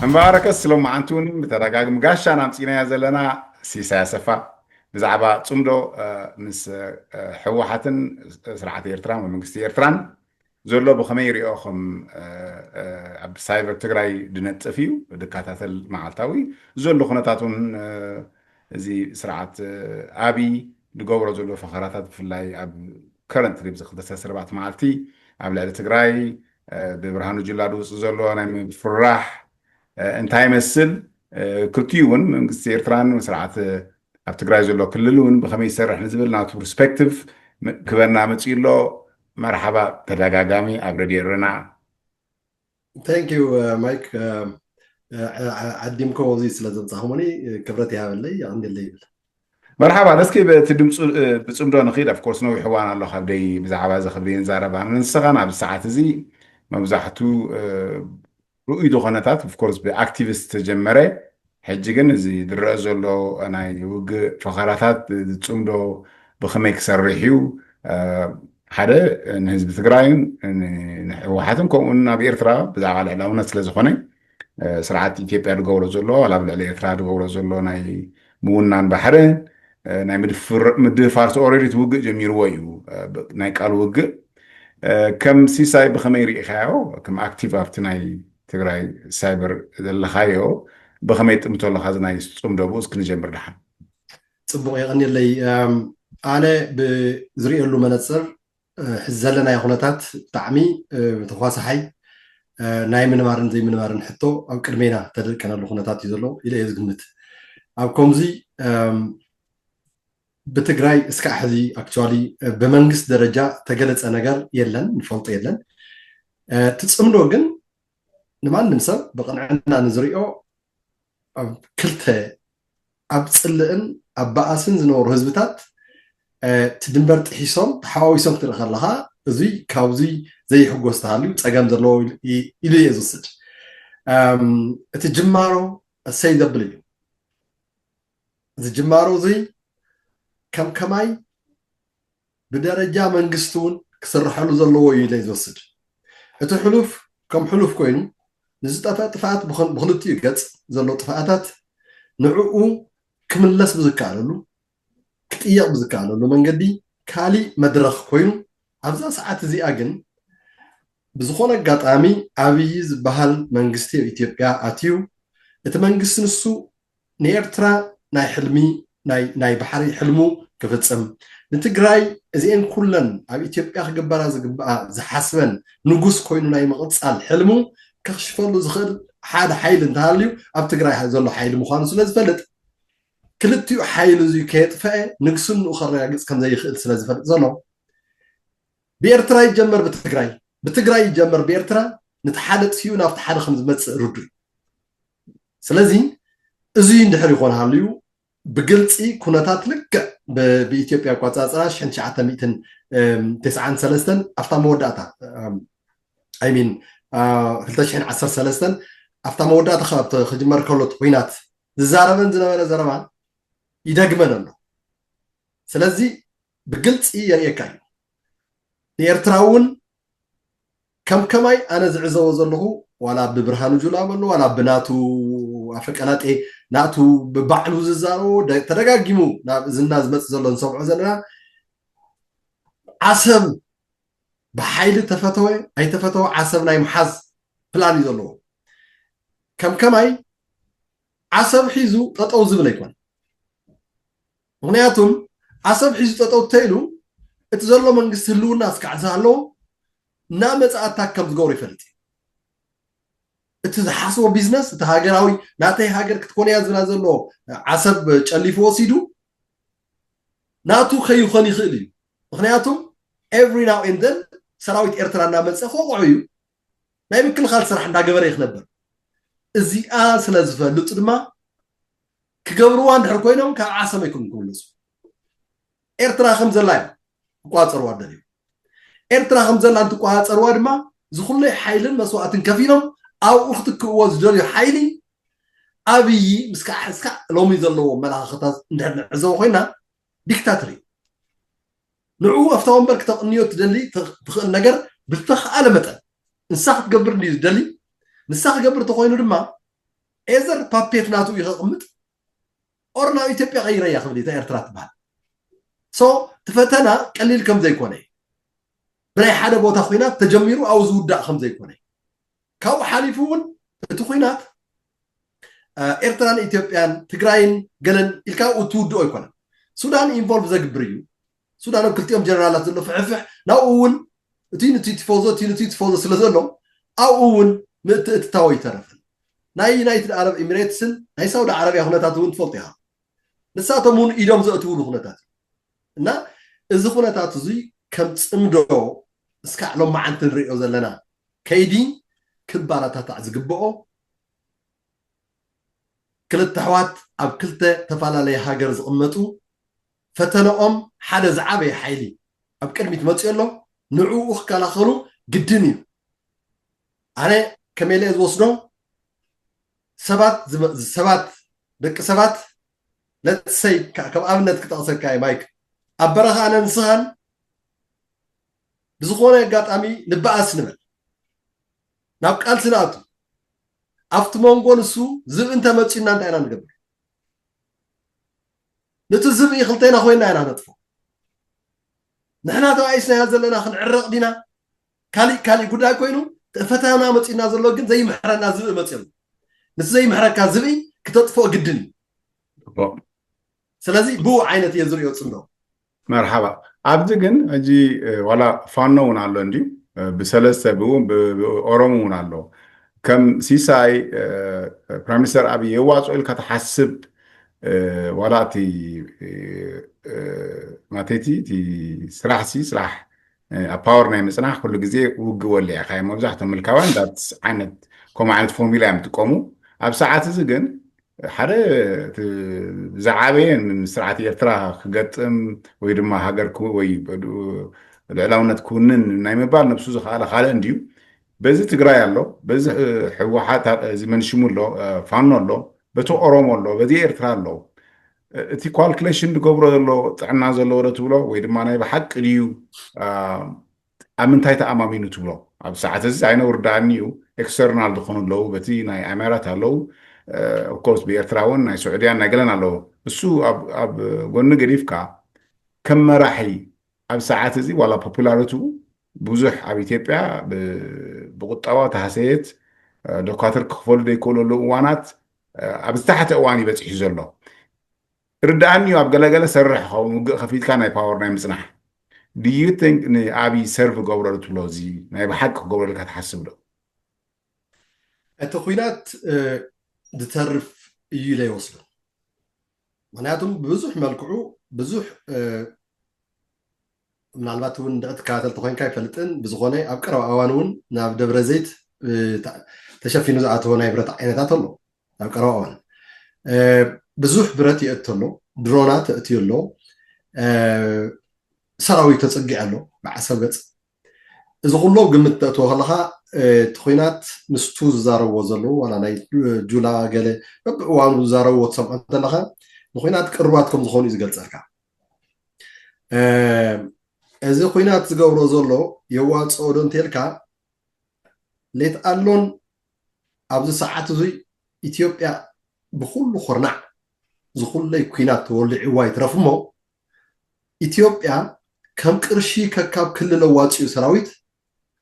ምባረከ ስሎም መዓንቲ እውን ብተደጋግሚ ጋሻ ናምፂናያ ዘለና ሲሳይ ኣሰፋ ብዛዕባ ፅምዶ ምስ ህወሓትን ስርዓት ኤርትራን መንግስቲ ኤርትራን ዘሎ ብኸመይ ይሪኦ ከም ኣብ ሳይበር ትግራይ ድነጥፍ እዩ ድከታተል መዓልታዊ ዘሎ ኩነታት እውን እዚ ስርዓት ኣብይ ዝገብሮ ዘሎ ፈኸራታት ብፍላይ ኣብ ከረንት ኣብዚ ክልተ ሰለስተ መዓልቲ ኣብ ልዕሊ ትግራይ ብብርሃኑ ጁላ ድውፅእ ዘሎ ናይ ምፍራሕ እንታይ ይመስል ክልቲኡ እውን መንግስቲ ኤርትራን ስርዓት ኣብ ትግራይ ዘሎ ክልል እውን ብከመይ ይሰርሕ ንዝብል ናቱ ፐርስፔክቲቭ ክበና መፅኡ ኣሎ። መርሓባ ተደጋጋሚ ኣብ ረድዮ ኤረና። Thank you ማይክ፣ ዓዲምኮ እዚ ስለ ዘምፃኹምኒ ክብረት ይሃበለይ፣ የቐንየለይ ይብል። መርሓባ። እስኪ በቲ ድምፁ ብፅምዶ ንኽድ። ኦፍኮርስ ነዊሕ እዋን ኣሎ ካብ ደይ ብዛዕባ እዚ ክብሪ ንዛረብ ኣነ ንስኻ። ናብ ሰዓት እዚ መብዛሕቱ ርኡይ ዝኾነታት ኦፍኮርስ ብኣክቲቪስት ተጀመረ። ሕጂ ግን እዚ ዝረአ ዘሎ ናይ ውግእ ፈኸራታት ዝፅምዶ ብኸመይ ክሰርሕ እዩ ሓደ ንህዝቢ ትግራይን ንህወሓትን ከምኡውን ናብ ኤርትራ ብዛዕባ ልዕላውነት ስለ ዝኾነ ስርዓት ኢትዮጵያ ዝገብሮ ዘሎ ዋላ ኣብ ልዕሊ ኤርትራ ዝገብሮ ዘሎ ናይ ምውናን ባሕርን ናይ ምድፍር ምድፋር ኦረዲ እቲ ውግእ ጀሚርዎ እዩ። ናይ ቃል ውግእ ከም ሲሳይ ብኸመይ ርኢኻዮ ከም ኣክቲቭ ኣብቲ ናይ ትግራይ ሳይበር ዘለኻዮ ብኸመይ ጥምቶ ኣለኻ እዚ ናይ ፅምዶ ብኡ እስኪ ንጀምር ደሓን። ፅቡቕ የቐንየለይ። ኣነ ብዝርእየሉ መነፅር ሕዚ ዘለናዮ ኩነታት ብጣዕሚ ተኳሳሓይ ናይ ምንባርን ዘይምንባርን ሕቶ ኣብ ቅድሜና ተደቀነሉ ኩነታት እዩ ዘሎ ኢለ እየ ዝግምት። ኣብ ከምዚ ብትግራይ እስካዕ ሕዚ ኣክቹዋሊ ብመንግስት ደረጃ ተገለፀ ነገር የለን፣ ንፈልጦ የለን። እቲ ፅምዶ ግን ንማንም ሰብ ብቕንዕና ንዝሪኦ ኣብ ክልተ ኣብ ፅልእን ኣብ በኣስን ዝነበሩ ህዝብታት እቲ ድንበር ጥሒሶም ተሓዋዊሶም ክትርኢ ከለካ እዙይ ካብዙይ ዘይሕጎስ ተሃልዩ ፀገም ዘለዎ ኢሉ እየ ዝወስድ። እቲ ጅማሮ እሰይ ዘብል እዩ። እዚ ጅማሮ እዙይ ከም ከማይ ብደረጃ መንግስቲ እውን ክስርሐሉ ዘለዎ እዩ ኢለ ዝወስድ። እቲ ሕሉፍ ከም ሕሉፍ ኮይኑ ንዝጠፈ ጥፍኣት ብኽልቲኡ ገፅ ዘሎ ጥፍኣታት ንዕኡ ክምለስ ብዝከኣለሉ ክጥየቕ ብዝከኣለሉ መንገዲ ካሊእ መድረኽ ኮይኑ ኣብዛ ሰዓት እዚኣ ግን ብዝኾነ ኣጋጣሚ ኣብይ ዝበሃል መንግስቲ ኣብ ኢትዮጵያ ኣትዩ እቲ መንግስቲ ንሱ ንኤርትራ ናይ ሕልሚ ናይ ባሕሪ ሕልሙ ክፍፅም ንትግራይ እዚኤን ኩለን ኣብ ኢትዮጵያ ክግበራ ዝግብኣ ዝሓስበን ንጉስ ኮይኑ ናይ ምቕፃል ሕልሙ ከኽሽፈሉ ዝኽእል ሓደ ሓይሊ እንተሃልዩ ኣብ ትግራይ ዘሎ ሓይሊ ምዃኑ ስለ ዝፈልጥ ክልቲኡ ሓይሊ እዙ ከየጥፈአ ንግስንኡ ከረጋግፅ ከም ዘይኽእል ስለ ዝፈልጥ ዘሎ ብኤርትራ ይጀመር ብትግራይ ብትግራይ ይጀመር ብኤርትራ ነቲ ሓደ ጥፊኡ ናብቲ ሓደ ከም ዝመፅእ ርዱእ እዩ። ስለዚ እዙይ እንድሕር ይኾን ሃልዩ ብግልፂ ኩነታት ልክዕ ብኢትዮጵያ ኣቋፃፅራ ሽሕን ትሽዓተ ሚእትን ተስዓን ሰለስተን ኣብታ መወዳእታ ኣይሚን ክልተ ሽሕን ዓሰርተ ሰለስተን ኣብታ መወዳእታ ካብ ክጅመር ከሎ እቲ ኹናት ዝዛረበን ዝነበረ ዘረባ ይደግመን ኣሎ። ስለዚ ብግልፂ የርእየካ እዩ። ንኤርትራ እውን ከም ከማይ ኣነ ዝዕዘቦ ዘለኹ ዋላ ብብርሃኑ ጁላ በሉ ዋላ ብናቱ ኣፈቀላጤ ናቱ ብባዕሉ ዝዛረቦ ተደጋጊሙ ናብ እዝና ዝመፅእ ዘሎ ንሰምዖ ዘለና ዓሰብ ብሓይሊ ተፈተወ ኣይተፈተወ ዓሰብ ናይ ምሓዝ ፕላን እዩ ዘለዎ። ከም ከማይ ዓሰብ ሒዙ ጠጠው ዝብል ኣይኮነ። ምክንያቱም ዓሰብ ሒዙ ጠጠው ተይሉ እቲ ዘሎ መንግስቲ ህልውና እስካዕ ዝሃለዎ እናመፀ ኣታክ ከም ዝገብሮ ይፈልጥ እዩ። እቲ ዝሓስቦ ቢዝነስ እቲ ሃገራዊ ናተይ ሃገር ክትኮንያ ዝብላ ዘሎ ዓሰብ ጨሊፉ ወሲዱ ናቱ ከይኾን ይኽእል እዩ። ምክንያቱም every now and then ሰራዊት ኤርትራ እናመፀ ክወቕዖ እዩ። ናይ ምክልኻል ስራሕ እንዳገበረ እዩ ክነብር። እዚኣ ስለ ዝፈልጡ ድማ ክገብርዋ እንድሕር ኮይኖም ካብ ዓሰብ ኣይኮኑን ክምለሱ። ኤርትራ ከም ዘላ እዮም ክቋፀርዋ ደልዩ። ኤርትራ ከም ዘላ እንትቋፀርዋ ድማ ዝኩለይ ሓይልን መስዋእትን ከፊሎም ኣብኡ ክትክእዎ ዝደልዩ ሓይሊ ኣብይ ምስካዕ እስካዕ ሎሚ ዘለዎ ኣመለኻኽታ እንድሕር ንዕዘቦ ኮይና ዲክታተር እዩ። ንዕኡ ኣብታ ወንበር ክተቕንዮ ትደሊ ትኽእል ነገር ብዝተኽኣለ መጠን ንሳ ክትገብር እንድዩ ዝደሊ። ንሳ ክገብር ተኾይኑ ድማ ኤዘር ፓፔት ናቱ እዩ ከቕምጥ ኦር ናብ ኢትዮጵያ ቀይረያ ክብል እዩ። እታ ኤርትራ ትበሃል። ሶ እቲ ፈተና ቀሊል ከም ዘይኮነ እዩ። ብናይ ሓደ ቦታ ኩናት ተጀሚሩ ኣብኡ ዝውዳእ ከም ዘይኮነ እዩ። ካብኡ ሓሊፉ እውን እቲ ኩናት ኤርትራን ኢትዮጵያን ትግራይን ገለን ኢልካ እትውድኦ ኣይኮነን። ሱዳን ኢንቮልቭ ዘግብር እዩ። ሱዳን ኣብ ክልቲኦም ጀነራላት ዘሎ ፍሕፍሕ ናብኡ እውን እቲ ንቲ ቲፎዞ እቲ ንቲ ቲፎዞ ስለ ዘሎ ኣብኡ እውን ምእትእትታዎ ይተረፍን። ናይ ዩናይትድ ዓረብ ኤሚሬትስን ናይ ሳውዲ ዓረብያ ኩነታት እውን ትፈልጡ ኢኻ። ንሳቶም እውን ኢዶም ዘእትውሉ ኩነታት እዩ። እና እዚ ኩነታት እዙይ ከም ፅምዶ እስካዕ ሎም መዓንቲ ንሪኦ ዘለና ከይዲ ክበረታታዕ ዝግብኦ፣ ክልተ ኣሕዋት ኣብ ክልተ ተፈላለየ ሃገር ዝቕመጡ ፈተነኦም ሓደ ዝዓበየ ሓይሊ ኣብ ቅድሚት መፅኡ ኣሎ። ንዕኡ ክከላኸሉ ግድን እዩ። ኣነ ከመይ ኢለ ዝወስዶ ሰባት ዝመ- ሰባት ደቂ ሰባት ለትሰይ ከም ኣብነት ክጠቕሰካ እየ ማይክ ኣብ በረኻ ኣነ ንስኻን ብዝኾነ ኣጋጣሚ ንበኣስ ንበል ናብ ቃልሲ ንኣቱ ኣብቲ መንጎ ንሱ ዝብኢ እንተመፅዩና እንታይ ኢና ንገብር ነቲ ዝብኢ ክልተና ኮይና ኢና ነጥፎ ንሕና ተባኢስናያ ዘለና ክንዕረቕ ዲና ካሊእ ካሊእ ጉዳይ ኮይኑ ፈተና መፂና ዘሎ ግን ዘይምሕረና ዝብኢ መፅኡ ንስ ዘይምሕረካ ዝብኢ ክተጥፍኦ ግድን እዩ ስለዚ ብኡ ዓይነት እየ ዝሪኦ ፅምዶ መርሓባ ኣብዚ ግን ሕጂ ዋላ ፋኖ እውን ኣሎ እንዲዩ ብሰለስተ ብኡ ኦሮሞ እውን ኣሎ ከም ሲሳይ ፕራይም ሚኒስተር ኣብይ የዋፅኦ ኢልካ ትሓስብ ዋላ እቲ ማቴቲ እቲ ስራሕ ሲ ስራሕ ኣብ ፓወር ናይ ምፅናሕ ኩሉ ግዜ ውግእ ወሊዕካ እዮም መብዛሕቶም ምልካውያን ዳት ዓይነት ከምኡ ዓይነት ፎርሙላ እዮም ዝጥቀሙ ኣብ ሰዓት እዚ ግን ሓደ ዝዓበየ ስርዓት ኤርትራ ክገጥም ወይ ድማ ሃገር ወይ ልዕላውነት ክውንን ናይ ምባል ነብሱ ዝኸኣለ ካልእ እንድዩ በዚ ትግራይ ኣሎ በዚ ህወሓት እዚ መንሽሙ ኣሎ ፋኖ ኣሎ በቲ ኦሮሞ ኣሎ በዚ ኤርትራ ኣሎ እቲ ኳልኩሌሽን ዝገብሮ ዘሎ ጥዕና ዘለዎ ዶ ትብሎ ወይ ድማ ናይ ብሓቂ ድዩ ኣብ ምንታይ ተኣማሚኑ ትብሎ ኣብ ሰዓት እዚ ኣይነውርዳእኒ እዩ ኤክስተርናል ዝኾኑ ኣለዉ በቲ ናይ ኣሜራት ኣለዉ ኦፍኮርስ ብኤርትራ እውን ናይ ስዑድያን ናይ ገለን ኣለዉ እሱ ኣብ ጎኒ ገዲፍካ ከም መራሒ ኣብ ሰዓት እዚ ዋላ ፖፑላሪቱ ብዙሕ ኣብ ኢትዮጵያ ብቁጠባ ተሃሰየት ዶካትር ክኽፈሉ ዘይክእለሉ እዋናት ኣብ ዝተሓተ እዋን እዩ በፂሑ ዘሎ ርድኣኒ ኣብ ገለገለ ሰርሕ ኸውን ውግእ ከፊትካ ናይ ፓወር ናይ ምፅናሕ ድዩ ንኣብይ ሰርቭ ገብረሉ ትብሎ እዚ ናይ ብሓቂ ክገብረልካ ትሓስብ ዶ እቲ ኩናት ዝተርፍ እዩ ኢለ ይወስዶ ምክንያቱም ብብዙሕ መልክዑ ብዙሕ ምናልባት እውን ንደቂ ትከታተል ተኮይንካ ይፈልጥን ብዝኮነ ኣብ ቀረባ እዋን እውን ናብ ደብረ ዘይት ተሸፊኑ ዝኣተወ ናይ ብረት ዓይነታት ኣሎ ኣብ ቀረባ እዋን ብዙሕ ብረት ይእቲ ኣሎ ድሮናት እእትዩ ኣሎ ሰራዊት ተፀጊዕ ኣሎ ብዓሰብ ገፅ እዚ ኩሎ ግምት ተእትዎ ከለካ እቲ ኮይናት ምስቱ ዝዛረብዎ ዘለዉ ዋላ ናይ ጁላ ገለ በብእዋኑ ዝዛረብዎ ትሰምዖ እንተለካ ንኮይናት ቅርባት ከም ዝኾኑ እዩ ዝገልፀልካ እዚ ኩናት ዝገብሮ ዘሎ የዋፅኦ ዶ እንተልካ ሌት ኣሎን ኣብዚ ሰዓት እዙይ ኢትዮጵያ ብኩሉ ኮርናዕ ዝኩለይ ኩናት ተወሊዕዋ ይትረፍ እሞ ኢትዮጵያ ከም ቅርሺ ከካብ ክልል ኣዋፅኡ ሰራዊት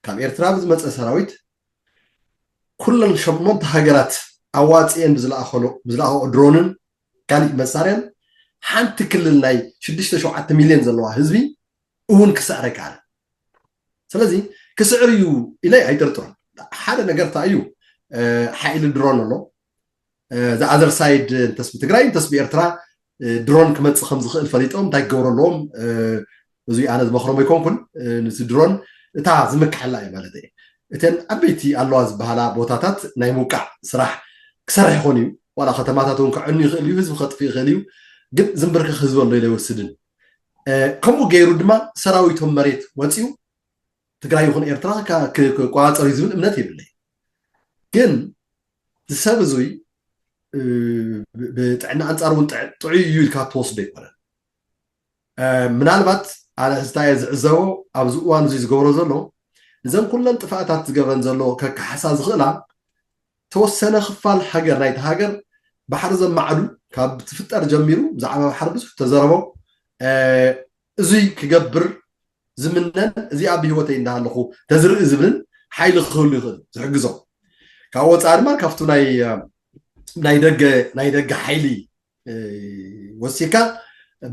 ካብ ኤርትራ ብዝመፀ ሰራዊት ኩለን ሸሞንተ ሃገራት ኣዋፅኤን ብዝለኣኸኦ ድሮንን ካሊእ መሳርያን ሓንቲ ክልል ናይ ሽዱሽተ ሸውዓተ ሚልዮን ዘለዋ ህዝቢ እውን ክስዕር ኣይከኣለን ስለዚ ክስዕር እዩ ኢለ ኣይጥርጥሮን ሓደ ነገር ታ እዩ ሓይሊ ድሮን ኣሎ the other side እንተስ ብትግራይ እንተስ ብኤርትራ ድሮን ክመፅእ ከም ዝኽእል ፈሊጦም እንታይ ክገብሩ ኣለዎም እዙይ ኣነ ዝመኽሮም ኣይኮንኩን ንዚ ድሮን እታ ዝምክሐላ እዩ ማለት እየ እተን ዓበይቲ ኣለዋ ዝበሃላ ቦታታት ናይ ምውቃዕ ስራሕ ክሰርሕ ይኾን እዩ ዋላ ከተማታት እውን ክዕኑ ይኽእል እዩ ህዝቢ ከጥፍ ይኽእል እዩ ግን ዝንብርክኽ ህዝቢ ኣሎ ኢለ ይወስድን ከምኡ ገይሩ ድማ ሰራዊቶም መሬት ወፂኡ ትግራይ ይኹን ኤርትራ ክቆፃፀር እዩ ዝብል እምነት የብለይ ግን ዝሰብ እዙይ ብጥዕና ኣንፃር እውን ጥዑይ እዩ ኢልካ ትወስዶ ኣይኮነን ምናልባት ኣነ ሕዝታ እየ ዝዕዘቦ ኣብዚ እዋን እዙይ ዝገብሮ ዘሎ እዘን ኩለን ጥፋእታት ዝገብረን ዘሎ ከካሓሳ ዝኽእላ ተወሰነ ክፋል ሃገር ናይቲ ሃገር ባሕሪ ዘማዕዱ ካብ ትፍጠር ጀሚሩ ብዛዕባ ባሕሪ ብዙሕ ተዘረቦ። እዙይ ክገብር ዝምነን እዚ ኣብ ህይወተይ እንዳሃለኹ ተዝርኢ ዝብልን ሓይሊ ክህሉ ይኽእል ዝሕግዞ። ካብ ወፃኢ ድማ ካብቱ ናይ ደገ ሓይሊ ወሲካ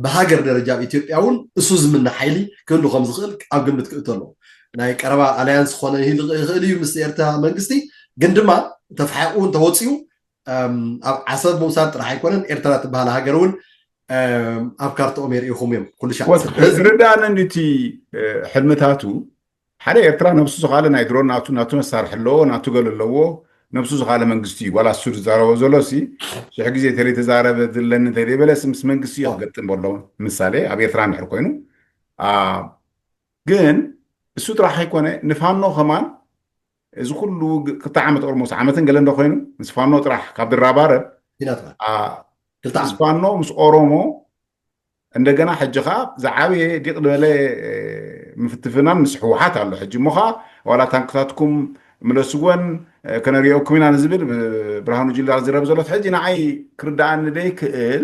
ብሃገር ደረጃ ኣብ ኢትዮጵያ እውን እሱ ዝምነ ሓይሊ ክህሉ ከም ዝኽእል ኣብ ግምት ክእቶ ኣለዎ። ናይ ቀረባ ኣልያንስ ክኾነ ይኽእል እዩ ምስ ኤርትራ መንግስቲ፣ ግን ድማ ተፋሒቑ እውን ተወፂኡ ኣብ ዓሰብ ምውሳድ ጥራሕ ኣይኮነን፣ ኤርትራ ትበሃል ሃገር እውን ኣብ ካርትኦም የርእኹም እዮም ኩሉ ሻዕ። ርዳእነ እንዲቲ ሕልምታቱ ሓደ ኤርትራ ነብሱ ዝኻለ ናይ ድሮን ናቱ ናቱ መሳርሒ ኣለዎ፣ ናቱ ገለ ኣለዎ፣ ነብሱ ዝኻለ መንግስቲ እዩ። ዋላ እሱ ዝዛረቦ ዘሎ ሲ ሽሕ ግዜ ተለይ ተዛረበ ዝለኒ ተለይ በለ ምስ መንግስቲ እዩ ክገጥም በሎ። ምሳሌ ኣብ ኤርትራ እንድሕር ኮይኑ ግን እሱ ጥራሕ ኣይኮነ ንፋኖ ከማን እዚ ኩሉ ክልተ ዓመት ኦርሞስ ዓመትን ገለ እንዶ ኮይኑ ምስ ፋኖ ጥራሕ ካብ ድራባረብ ምስ ፋኖ ምስ ኦሮሞ እንደገና ሕጂ ከዓ ዝዓበየ ዲቕ ዝበለ ምፍትፍናን ምስ ህወሓት ኣሎ። ሕጂ እሞ ከዓ ዋላ ታንክታትኩም ምለስወን ከነሪኦኩም ኢና ንዝብል ብርሃኑ ጁላ ዝረብ ዘሎ ሕጂ ንዓይ ክርዳኣኒ ደይክእል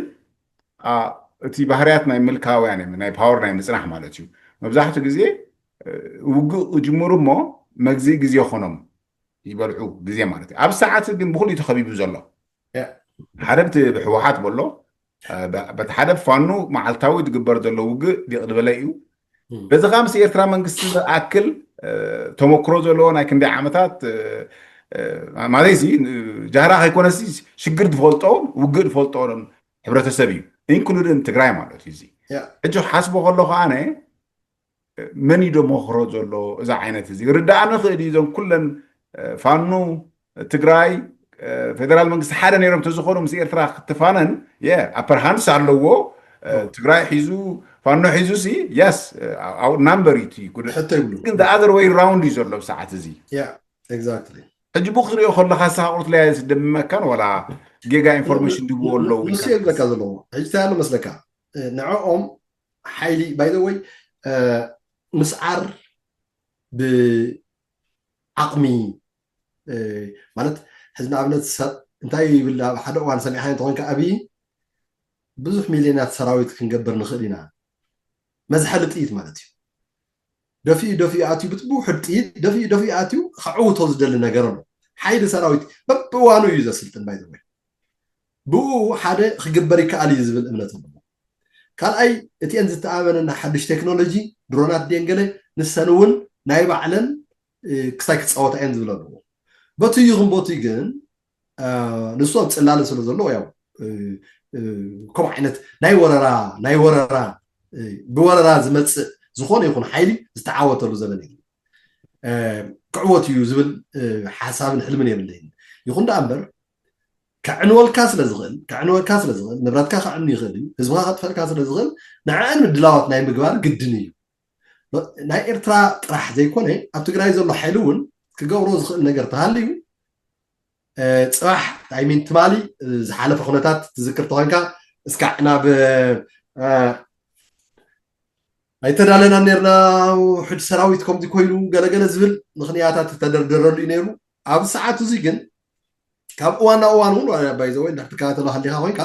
እቲ ባህርያት ናይ ምልካውያን ናይ ፓወር ናይ ምፅናሕ ማለት እዩ። መብዛሕትኡ ግዜ ውግእ ጅምሩ እሞ መግዝኢ ግዜ ይኾኖም ይበልዑ ግዜ ማለት እዩ። ኣብ ሰዓት ግን ብኩሉ ተኸቢቡ ዘሎ ሓደ ብቲ ብህወሓት በሎ በቲ ሓደ ፋኑ መዓልታዊ ዝግበር ዘሎ ውግእ ዲቕ ዝበለ እዩ። በዚ ከዓ ምስ ኤርትራ መንግስቲ ዝኣክል ተመክሮ ዘለዎ ናይ ክንደይ ዓመታት ማለት ሲ ጃህራ ከይኮነሲ ሽግር ዝፈልጦ ውግእ ዝፈልጦ ሕብረተሰብ እዩ። ኢንክሉድን ትግራይ ማለት እዩ። እዚ ሕጂ ሓስቦ ከሎ ከዓነ መን እዩ ዶ መኽሮ ዘሎ እዚ ዓይነት እዚ ርዳእ ንኽእል እዩ። እዞም ኩለን ፋኑ ትግራይ ፌደራል መንግስቲ ሓደ ነይሮም ተዝኾኑ ምስ ኤርትራ ክትፋነን ኣፐርሃንስ ኣለዎ። ትግራይ ሒዙ ፋኖ ሒዙ ሲ የስ ናምበር እዩ ግን ኣዘር ወይ ራውንድ እዩ ዘሎ ብሰዓት እዚ። ሕጂ ብክትሪኦ ከለካ ንስኻ ቁርት ላይ ደምመካን ዋላ ጌጋ ኢንፎርሜሽን ድብዎ ኣለዉ ንሱ የብለካ ዘለዎ ሕጂ እንታይ ኣሎ መስለካ ንዕኦም ሓይሊ ባይዘወይ ምስዓር ብዓቕሚ ማለት ሕዚ ንኣብነት ሰብ እንታይ ይብል ኣብ ሓደ እዋን ሰሚዕካ እንተኾንካ ኣብይ ብዙሕ ሚልዮናት ሰራዊት ክንገብር ንኽእል ኢና መዝሓሊ ጥይት ማለት እዩ። ደፊኡ ደፊኡ ኣትዩ ብትብውሕድ ጥይት ደፊኡ ደፊኡ ኣትዩ ከዕውቶ ዝደሊ ነገር ኣሎ። ሓይሊ ሰራዊት በብእዋኑ እዩ ዘስልጥን ባይዘወይ ብኡ ሓደ ክግበር ይከኣል እዩ ዝብል እምነት ኣለዎ። ካልኣይ እቲአን ዝተኣመነና ሓድሽ ቴክኖሎጂ ድሮናት ድየን ገለ ንሰን እውን ናይ ባዕለን ክሳይ ክፃወታ እየን ዝብል ኣለዎ። በትዩ ይኹን በትዩ ግን ንሱ ኣብ ፅላለ ስለ ዘሎ ያው ከምኡ ዓይነት ናይ ወረራ ናይ ወረራ ብወረራ ዝመፅእ ዝኾነ ይኹን ሓይሊ ዝተዓወተሉ ዘበን የለን። ክዕወት እዩ ዝብል ሓሳብን ሕልምን የብለይን። ይኹን ደኣ እምበር ከዕንወልካ ስለ ዝኽእል ከዕንወልካ ስለ ዝኽእል ንብረትካ ከዕኑ ይኽእል እዩ፣ ህዝብካ ከጥፈልካ ስለ ዝኽእል ንዕአን ምድላዋት ናይ ምግባር ግድን እዩ። ናይ ኤርትራ ጥራሕ ዘይኮነ ኣብ ትግራይ ዘሎ ሓይሊ እውን ክገብሮ ዝኽእል ነገር ተሃልዩ ፅባሕ ኣይሚን ትማሊ ዝሓለፈ ኩነታት ትዝክር ተኾንካ እስካዕ ናብ ኣይተዳለናን ነርና ውሕድ ሰራዊት ከምዚ ኮይኑ ገለገለ ዝብል ምኽንያታት ተደርደረሉ እዩ ነይሩ። ኣብ ሰዓት እዚ ግን ካብ እዋን ናብ እዋን እውን ባይዘወይ እንዳሕትካ ተሎ ሃሊካ ኮይንካ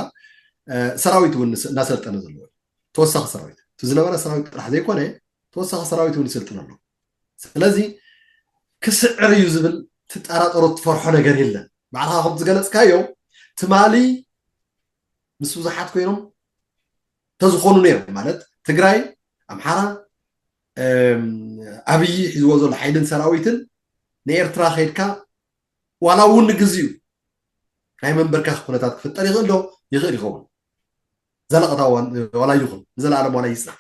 ሰራዊት እውን እናሰልጠነ ዘለዎ ተወሳኺ ሰራዊት እቲ ዝነበረ ሰራዊት ጥራሕ ዘይኮነ ተወሳኺ ሰራዊት እውን ይሰልጥን ኣሎ። ስለዚ ክስዕር እዩ ዝብል ትጠራጠሮ ትፈርሖ ነገር የለን። ባዕልካ ከም ዝገለፅካዮ ትማሊ ምስ ብዙሓት ኮይኖም ተዝኾኑ ነይሮም ማለት ትግራይ ኣምሓራ ኣብይ ሒዝዎ ዘሎ ሓይልን ሰራዊትን ንኤርትራ ከይድካ ዋላ እውን ንግዜኡ ናይ መንበርካ ኩነታት ክፍጠር ይኽእል ዶ? ይኽእል ይኸውን። ዘለቐታ ዋላ ይኹን ንዘለኣለም ዋላ ይፅናሕ።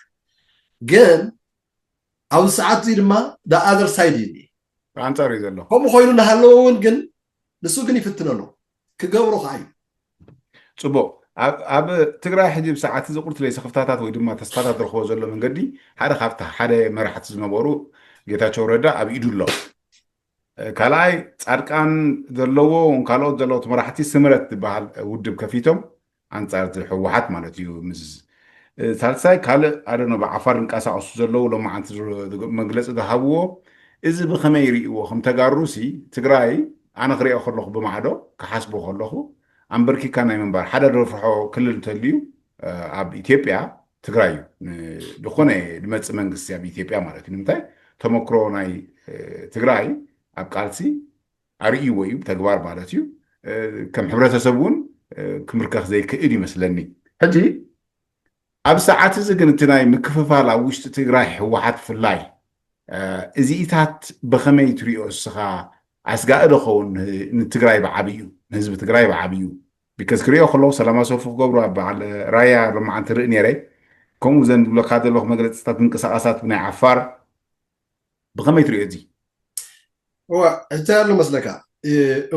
ግን ኣብዚ ሰዓት እዚ ድማ the other side እዩ ኣንፃር እዩ ዘሎ። ከምኡ ኮይኑ እናሃለወ እውን ግን ንሱ ግን ይፍትን ኣሎ ክገብሮ ከዓ እዩ። ፅቡቅ ኣብ ትግራይ ሕጂ ብሰዓት እዚ ቁርት ለይ ስኽፍታታት ወይ ድማ ተስፋታት ዝረኽቦ ዘሎ መንገዲ ሓደ ካብቲ ሓደ መራሕቲ ዝነበሩ ጌታቸው ረዳ ኣብ ኢዱ ኣሎ። ካልኣይ ፃድቃን ዘለዎ ካልኦት ዘለዎት መራሕቲ ስምረት ዝበሃል ውድብ ከፊቶም ኣንፃር ህወሓት ማለት እዩ። ምስ ሳልሳይ ካልእ ኣደኖ ብዓፋር ዝንቀሳቀሱ ዘለዉ ሎማዓንቲ መግለፂ ዝሃብዎ እዚ ብከመይ ይርእዎ? ከም ተጋሩ ሲ ትግራይ ኣነ ክሪኦ ከለኹ ብማዕዶ ክሓስቦ ከለኹ ኣንበርኪካ ናይ ምንባር ሓደ ደፍርሖ ክልል እንተልዩ ኣብ ኢትዮጵያ ትግራይ እዩ። ዝኾነ ዝመፅእ መንግስቲ ኣብ ኢትዮጵያ ማለት እዩ። ንምንታይ ተመክሮ ናይ ትግራይ ኣብ ቃልሲ ኣርእይዎ እዩ ብተግባር ማለት እዩ። ከም ሕብረተሰብ እውን ክምርከኽ ዘይክእል ይመስለኒ። ሕጂ ኣብ ሰዓት እዚ ግን እቲ ናይ ምክፍፋል ኣብ ውሽጢ ትግራይ ህወሓት ብፍላይ እዚኢታት ብኸመይ ትሪኦ እስኻ? ኣስጋእ ዶ ኸውን ንትግራይ ብዓብዩ ንህዝቢ ትግራይ ብዓብዩ? ቢከዝ ክሪኦ ከለኹ ሰላማዊ ሰልፊ ክገብሩ ኣብ በዓል ራያ ሎማዓንቲ ርኢ ነይረ። ከምኡ ዘን ዝብለካ ዘለኹ መግለፅታት ምንቅስቃሳት ብናይ ዓፋር ብኸመይ ትሪኦ እዚ? እዋ እንታይ ኣሎ መስለካ?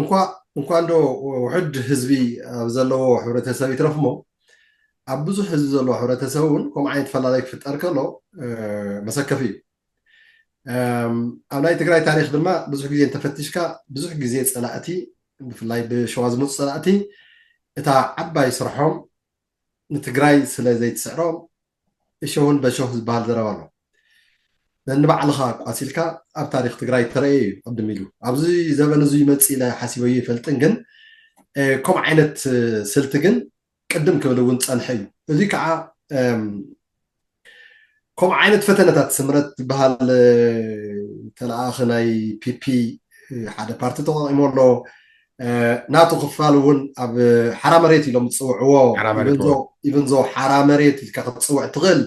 እንኳ እንኳ እንዶ ውሕድ ህዝቢ ኣብ ዘለዎ ሕብረተሰብ ይትረፍ እሞ ኣብ ብዙሕ ህዝቢ ዘለዎ ሕብረተሰብ እውን ከምኡ ዓይነት ፈላላይ ክፍጠር ከሎ መሰከፊ እዩ። ኣብ ናይ ትግራይ ታሪክ ድማ ብዙሕ ግዜ እንተፈቲሽካ ብዙሕ ግዜ ፀላእቲ ብፍላይ ብሸዋ ዝመፁ ፀላእቲ እታ ዓባይ ስርሖም ንትግራይ ስለ ዘይትስዕሮም እሾህን በሾህ ዝበሃል ዘረባ ኣሎ። ነንባዕልኻ ቋሲልካ ኣብ ታሪክ ትግራይ ተረእየ እዩ ቅድም ኢሉ ኣብዚ ዘበን እዚ ይመፅእ ኢለ ሓሲበዮ ይፈልጥን ግን ከምኡ ዓይነት ስልቲ ግን ቅድም ክብል እውን ፀንሐ እዩ። እዚ ከዓ ከምኡ ዓይነት ፈተነታት ስምረት ዝበሃል ተለኣኸ ናይ ፒፒ ሓደ ፓርቲ ተቋቂሞ ኣሎ። ናቱ ክፋል እውን ኣብ ሓራ መሬት ኢሎም ዝፅውዕዎ ኢቨንዞ ሓራ መሬት ኢልካ ክትፅውዕ ትኽእል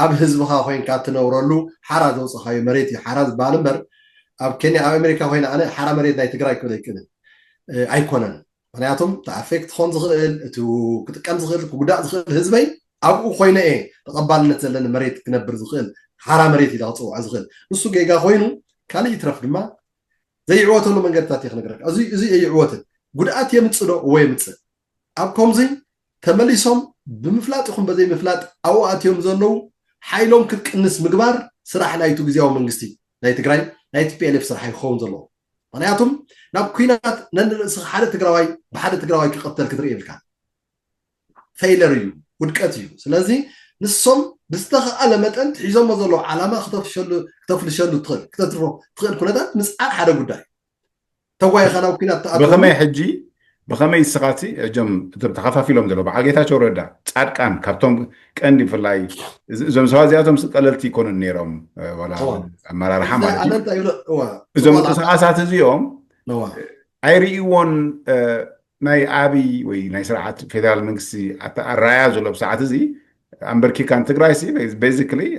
ኣብ ህዝብኻ ኮይንካ ትነብረሉ ሓራ ዘውፅኻዮ መሬት እዩ ሓራ ዝበሃል እምበር ኣብ ኬንያ ኣብ ኣሜሪካ ኮይነ ኣነ ሓራ መሬት ናይ ትግራይ ክብል ኣይክእልን ኣይኮነን። ምክንያቱም እቲ ኣፌክት ክኾን ዝኽእል እቲ ክጥቀም ዝኽእል ክጉዳእ ዝኽእል ህዝበይ ኣብኡ ኮይነ እየ ተቐባልነት ዘለኒ መሬት ክነብር ዝኽእል ሓራ መሬት ኢለ ክፅውዖ ዝኽእል ንሱ ጌጋ ኮይኑ ካልእ ይትረፍ ድማ ዘይዕወተሉ መንገድታት እየ ክነግረካ። እዚ እዚ ኣይዕወትን ጉድኣት የምፅእ ዶ? እወ የምፅእ። ኣብ ከምዚ ተመሊሶም ብምፍላጥ ይኹን በዘይምፍላጥ ኣብኡ ኣትዮም ዘለዉ ሓይሎም ክትቅንስ ምግባር ስራሕ ናይቱ ግዜያዊ መንግስቲ ናይ ትግራይ ናይ ቲ ፒ ኤል ኤፍ ስራሕ እዩ ክኸውን ዘለዎ። ምክንያቱም ናብ ኩናት ነንርእስኻ ሓደ ትግራዋይ ብሓደ ትግራዋይ ክቐተል ክትርኢ የብልካ። ፌይለር እዩ፣ ውድቀት እዩ። ስለዚ ንሶም ብዝተኸኣለ መጠን ሒዞሞ ዘለዉ ዓላማ ክተፍልሸሉ ትኽእል ክተትርፎ ትኽእል ኩነታት ምፅዓር ሓደ ጉዳይ ተጓይኻ ናብ ኩናት ትኣትወሉ ብኸመይ ሕጂ ብኸመይ ንስኻሲ እዞም እቶም ተኸፋፊሎም ዘለዉ በዓል ጌታቸው ረዳ ፃድቃን ካብቶም ቀንዲ ብፍላይ እዞም ሰባት እዚኣቶም ቀለልቲ ይኮኑን ነይሮም ዋላ ኣመራርሓ ማለት እዩ። እዞም ምንቅስቃሳት እዚኦም ኣይርእይዎን ናይ ኣብይ ወይ ናይ ስርዓት ፌደራል መንግስቲ ኣራያ ዘሎ ብሰዓት እዚ ኣንበርኪካን ትግራይ ሲ basically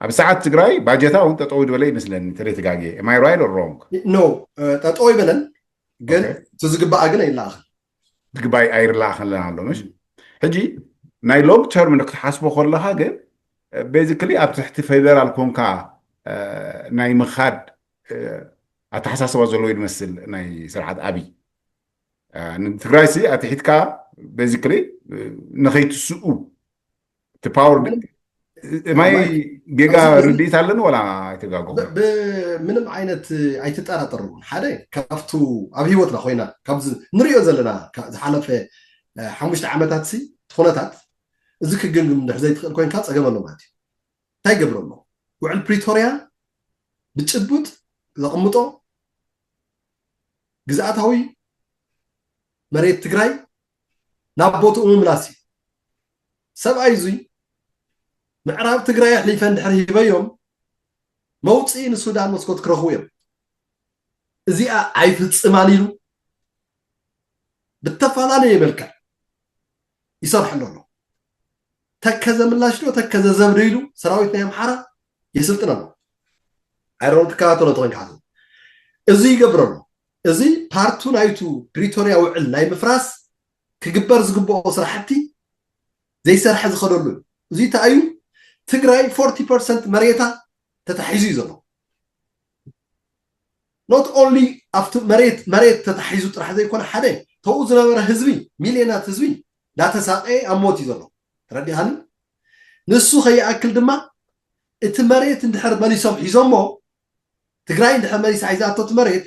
ኣብ ሰዓት ትግራይ ባጀታ እውን ጠጠው ዝበለ ይመስለኒ ተለይ ተጋግየ am I right or wrong? No ጠጠው ኣይበለን ግን እቲ ዝግባኣ ግን ኣይለኣኽን ዝግባይ ኣይርላኣኸለን ኣሎ ምሽ ሕጂ ናይ long term ክትሓስቦ ከለካ ግን basically ኣብ ትሕቲ ፌደራል ኮንካ ናይ ምኻድ ኣተሓሳስባ ዘለዎ ይመስል ናይ ስርዓት ኣብይ ትግራይ ሲ ኣትሒትካ basically ንኸይትስኡ እቲ power ማይ ጌጋ ርድኢት ኣለኒ ወላ ኣይተጋገኹ ብምንም ዓይነት ኣይትጠራጠሩ ሓደ ካብቱ ኣብ ህይወትና ኮይና ካብዚ ንሪኦ ዘለና ዝሓለፈ ሓሙሽተ ዓመታት ሲ ትኾነታት እዚ ክግምግም እንድሕር ዘይትኽእል ኮይንካ ፀገም ኣሎ ማለት እዩ እንታይ ይገብር ኣሎ ውዕል ፕሪቶርያ ብጭቡጥ ዘቕምጦ ግዝኣታዊ መሬት ትግራይ ናብ ቦትኡ ምምላስ እዩ ሰብኣይ እዙይ ምዕራብ ትግራይ ኣሕሊፈ እንድሕር ሂበዮም መውፅኢ ንሱዳን መስኮት ክረኽቡ እዮም እዚኣ ኣይፍፅማን ኢሉ ብተፈላለየ መልክዕ ይሰርሐሉ ኣሎ ተከዘ ምላሽ ዶ ተከዘ ዘብዶ ኢሉ ሰራዊት ናይ ኣምሓራ የስልጥን ኣሎ ኣይሮን ትከታተሎ ተኾይንካ እዚ ይገብር ኣሎ እዚ ፓርቱ ናይቱ ፕሪቶርያ ውዕል ናይ ምፍራስ ክግበር ዝግብኦ ስራሕቲ ዘይሰርሐ ዝኸደሉ እዩ እዚ ተኣዩ ትግራይ ፎርቲ ፐርሰንት መሬታ ተታሒዙ እዩ ዘሎ not only ኣብቲ መሬት መሬት ተታሒዙ ጥራሕ ዘይኮነ ሓደ ተብኡ ዝነበረ ህዝቢ ሚልዮናት ህዝቢ ዳተሳቀየ ኣብ ሞት እዩ ዘሎ ተረዲኻኒ ንሱ ከይኣክል ድማ እቲ መሬት እንድሕር መሊሶም ሒዞሞ ትግራይ እንድሕር መሊሳ ሒዛቶ እቲ መሬት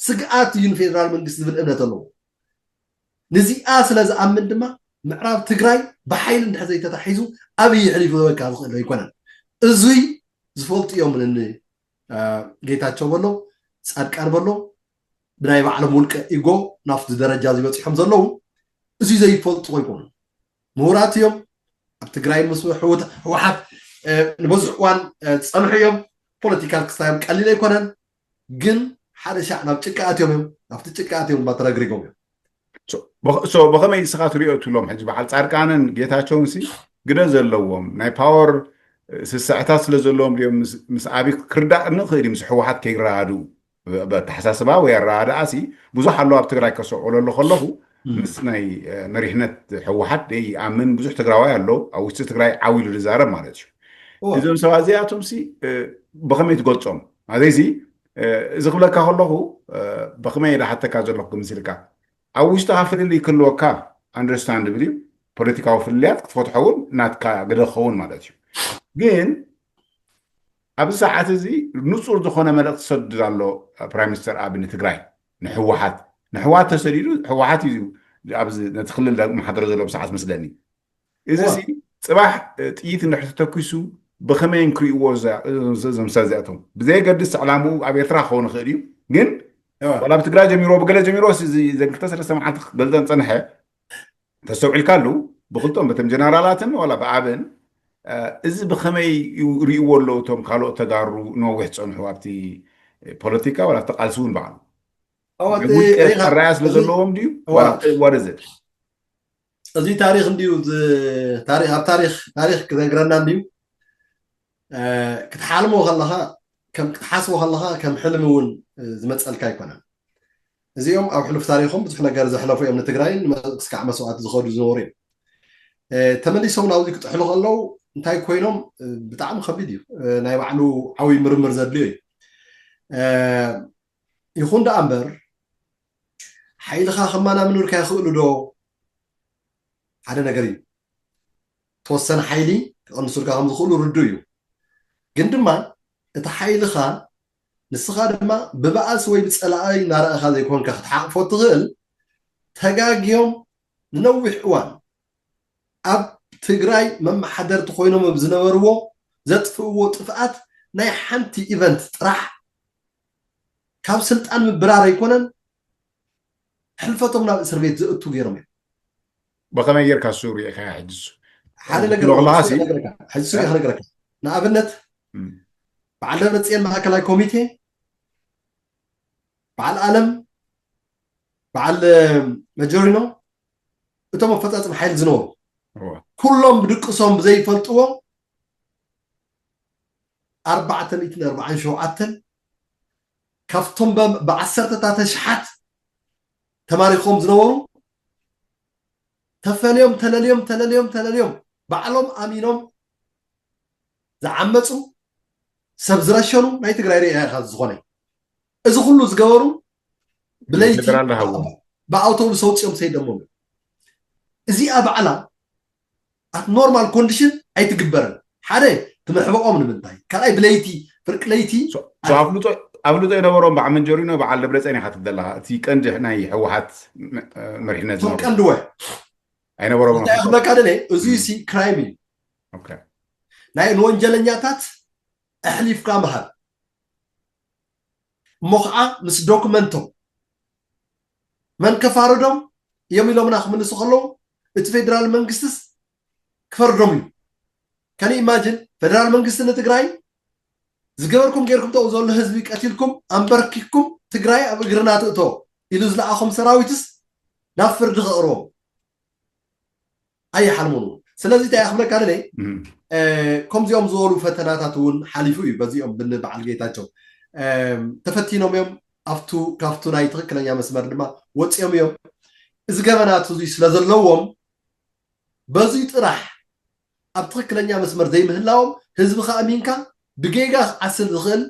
ስግኣት እዩ ንፌደራል መንግስቲ ዝብል እምነት ኣለዎ ንዚኣ ስለ ዝኣምን ድማ ምዕራብ ትግራይ ብሓይሊ እንድሕር ዘይተታሒዙ ኣብይ ሕሊፉ ዝበካ ዝኽእል ኣይኮነን እዙይ ዝፈልጡ እዮም ንኒ ጌታቸው በሎ ፃድቃን በሎ ብናይ ባዕሎም ውልቀ ኢጎ ናብቲ ደረጃ እዚ በፂሖም ዘለዉ እዚ ዘይፈልጡ ኣይኮኑን። ምሁራት እዮም። ኣብ ትግራይ ምስ ህወሓት ንብዙሕ እዋን ዝፀንሑ እዮም። ፖለቲካል ክስታዮም ቀሊል ኣይኮነን። ግን ሓደ ሻዕ ናብ ጭቃ ኣትዮም እዮም። ናብቲ ጭቃ ኣትዮም ድማ ተረግሪጎም እዮም። ብኸመይ ንስኻ ትሪኦ ትብሎም ሕጂ በዓል ፃድቃንን ጌታቸውን ሲ ግደ ዘለዎም ናይ ፓወር ስስዕታት ስለ ዘለዎም ድዮም ምስ ኣብይ ክርዳእ ንኽእል እዩ ምስ ህወሓት ከይረዳድኡ በተሓሳስባ ወይ ኣረዳድኣ ሲ ብዙሕ ኣሎ ኣብ ትግራይ ከሰውዕለሉ ከለኹ ምስ ናይ መሪሕነት ህወሓት ደይኣምን ብዙሕ ትግራዋይ ኣሎ ኣብ ውሽጢ ትግራይ ዓው ኢሉ ዝዛረብ ማለት እዩ። እዞም ሰባት እዚኣቶም ሲ ብኸመይ ትገልፆም? ኣዘይዚ እዚ ክብለካ ከለኹ ብኸመይ ዳሓተካ ዘለኹ ክምስልካ ኣብ ውሽጥኻ ፍልልይ ክህልወካ ኣንደርስታንድብል እዩ። ፖለቲካዊ ፍልልያት ክትፈትሖ እውን ናትካ ግደ ክኸውን ማለት እዩ። ግን ኣብዚ ሰዓት እዚ ንፁር ዝኾነ መልእክቲ ሰድድ ኣሎ ፕራይም ሚኒስተር ኣቢ ንትግራይ ንሕወሓት ንሕወሓት ተሰዲዱ ሕወሓት እዩ ኣብዚ ነቲ ክልል መሓደሮ ዘሎ ብሰዓት መስለኒ። እዚ ሲ ፅባሕ ጥይት እንድሕር ተተኪሱ ብኸመይ እንክሪእዎ እዞም ሰብ እዚኣቶም ብዘየገድስ ዕላምኡ ኣብ ኤርትራ ክኸውን ይኽእል እዩ። ግን ዋላ ብትግራይ ጀሚሮ ብገለ ጀሚሮ ዘን ክልተ ሰለስተ መዓልቲ ክገልፀን ፀንሐ ተስተውዒልካ ኣሉ ብክልቶም በቶም ጀነራላትን ዋላ ብኣብን እዚ ብኸመይ ሪእዎ ኣለዉ እቶም ካልኦት ተጋሩ ነዊሕ ፀንሑ ኣብቲ ፖለቲካ ዋላ ኣብቲ ቃልሲ እውን በዓሉ ውድቀት ኣራያ ስለ ዘለዎም ድዩ? ዋደዘት እዚ ታሪክ እንድዩ ኣብ ታሪክ ታሪክ ክነግረና እንድዩ። ክትሓልሞ ከለካ ከም ክትሓስቦ ከለካ ከም ሕልሚ እውን ዝመፀልካ ኣይኮነን። እዚኦም ኣብ ሕሉፍ ታሪኮም ብዙሕ ነገር ዘሕለፉ እዮም። ንትግራይ ክስካዕ መስዋዕቲ ዝኸዱ ዝነበሩ እዮም። ተመሊሶም ናብዚ ክጥሕሉ ከለዉ እንታይ ኮይኖም ብጣዕሚ ከቢድ እዩ። ናይ ባዕሉ ዓብይ ምርምር ዘድልዮ እዩ። ይኹን ደኣ እምበር ሓይልኻ ከማናምኑልካ ይኽእሉ ዶ? ሓደ ነገር እዩ። ተወሰነ ሓይሊ ክቐንሱልካ ከም ዝኽእሉ ርዱ እዩ። ግን ድማ እቲ ሓይልኻ ንስኻ ድማ ብባእሲ ወይ ብፀላኢ እናረኣኻ ዘይኮንካ ክትሓቕፎ ትኽእል። ተጋግዮም ንነዊሕ እዋን ኣብ ትግራይ መመሓደርቲ ኮይኖም ኣብ ዝነበርዎ ዘጥፍእዎ ጥፍኣት ናይ ሓንቲ ኢቨንት ጥራሕ ካብ ስልጣን ምብራር ኣይኮነን ሕልፈቶም ናብ እስር ቤት ዘእቱ ገይሮም እዮም። ብኸመይ ጌርካ እሱ ርኢኻያ? ሕጂ እሱ ሓደ ነገር ሕጂ እሱ ክነግረካ። ንኣብነት በዓል ደብረፅዮን ማእከላይ ኮሚቴ፣ በዓል ኣለም፣ በዓል መጀሪኖ እቶም ኣፈፃፅም ሓይሊ ዝነበሩ ኩሎም ብድቅሶም ብዘይፈልጥዎም ኣርባዕተ ሚእትን ኣርባዓን ሸውዓተን ካብቶም ብዓሰርተታት ኣሽሓት ተማሪኾም ዝነበሩ ተፈልዮም ተለልዮም ተለልዮም ተለልዮም ባዕሎም ኣሚኖም ዝዓመፁ ሰብ ዝረሸኑ ናይ ትግራይ ርኢኻ ዝኾነ እዚ ኩሉ ዝገበሩ ብለይቲ ብኣውቶቡስ ኣውፅኦም ሰይደሞም እዚኣ ባዕላ ኣብ ኖርማል ኮንዲሽን ኣይትግበርን። ሓደ ትምሕበኦም ንምንታይ ካልኣይ ብለይቲ ፍርቂ ለይቲ ኣፍልጦ የነበሮም በዓል መንጀሪኖ በዓል ደብረፀን ኢኻ ትብል ዘለኻ እቲ ቀንዲ ናይ ህወሓት መሪሕነት እቶም ቀንድወ ኣይነበሮም እንታይ ክብለካ ደለ እዚ ሲ ክራይም እዩ። ናይ ንወንጀለኛታት ኣሕሊፍካ ምሃብ እሞ ከዓ ምስ ዶክመንቶም መን ከፋርዶም እዮም ኢሎምና ክምልሱ ከለዉ እቲ ፌደራል መንግስትስ ክፈርዶም እዩ። ከን ኢማጅን ፌደራል መንግስቲ ንትግራይ ዝገበርኩም ጌርኩም ተው ዘሎ ህዝቢ ቀቲልኩም ኣንበርኪኩም ትግራይ ኣብ እግርና ትእቶ ኢሉ ዝለኣኹም ሰራዊትስ ናብ ፍርዲ ከቕርቦም ኣይሓልሙን እውን። ስለዚ እንታይ ክብለካ ደለ ከምዚኦም ዝበሉ ፈተናታት እውን ሓሊፉ እዩ። በዚኦም ብንበዓል ጌታቸው ተፈቲኖም እዮም። ኣብቱ ካብቱ ናይ ትክክለኛ መስመር ድማ ወፂኦም እዮም። እዚ ገበናት እዚ ስለ ዘለዎም በዚ ጥራሕ ኣብ ትክክለኛ መስመር ዘይምህላዎም ህዝቢ ከኣሚንካ ብጌጋ ክዓስል ዝኽእል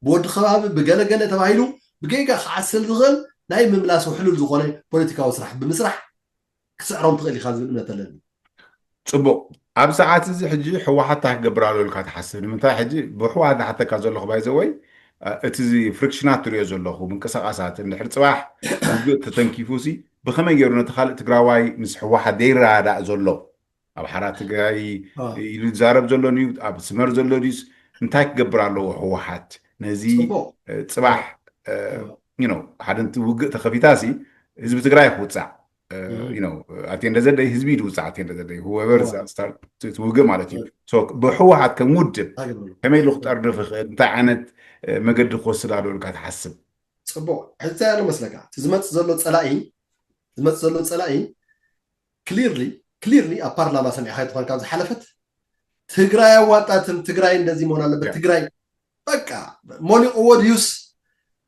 ብወዲ ከባቢ ብገለገለ ተባሂሉ ብጌጋ ክዓስል ዝኽእል ናይ ምምላስ ውሕሉል ዝኾነ ፖለቲካዊ ስራሕ ብምስራሕ ክስዕሮም ትኽእል ኢኻ ዝብል እምነት ኣለኒ። ፅቡቕ ኣብ ሰዓት እዚ ሕጂ ህወሓት እንታይ ክገብር ኣሎ ኢልካ ትሓስብ? ንምንታይ ሕጂ ብህወሓት ዝሓተካ ዘለኹ ባይዘወይ እቲ ፍሪክሽናት ትሪኦ ዘለኹ ምንቅስቃሳት እንድሕር ፅባሕ ውግእ ተተንኪፉ ሲ ብኸመይ ገይሩ ነቲ ካልእ ትግራዋይ ምስ ህወሓት ዘይረዳዳእ ዘሎ ኣብ ሓራ ትግራይ ኢሉ ዝዛረብ ዘሎ ድዩ ኣብ ስመር ዘሎ ድዩስ እንታይ ክገብር ኣለዎ ህወሓት ነዚ ፅባሕ ሓደ ውግእ ተኸፊታሲ ህዝቢ ትግራይ ክውፃዕ ኣቴንደ ዘደይ ህዝቢ ይድውፃዕ ኣቴንደ ዘደይ whoever start ውግእ ማለት እዩ። ብህወሓት ከም ውድብ ከመይ ኢሉ ክጠርንፍ ይኽእል፣ እንታይ ዓይነት መገዲ ክወስድ ኣሎ ኢልካ ትሓስብ? ፅቡቅ ሕዚ እንታይ ኣሎ መስለካ፣ እቲ ዝመፅእ ዘሎ ፀላኢ ዝመፅእ ዘሎ ፀላኢ clearly clearly ኣብ ፓርላማ ሰሚዕካ ትኾን ካብ ዝሓለፈት ትግራይ ኣዋጣትም ትግራይ እንደዚህ መሆን ኣለበት ትግራይ በቃ ሞሊቕዎ ድዩስ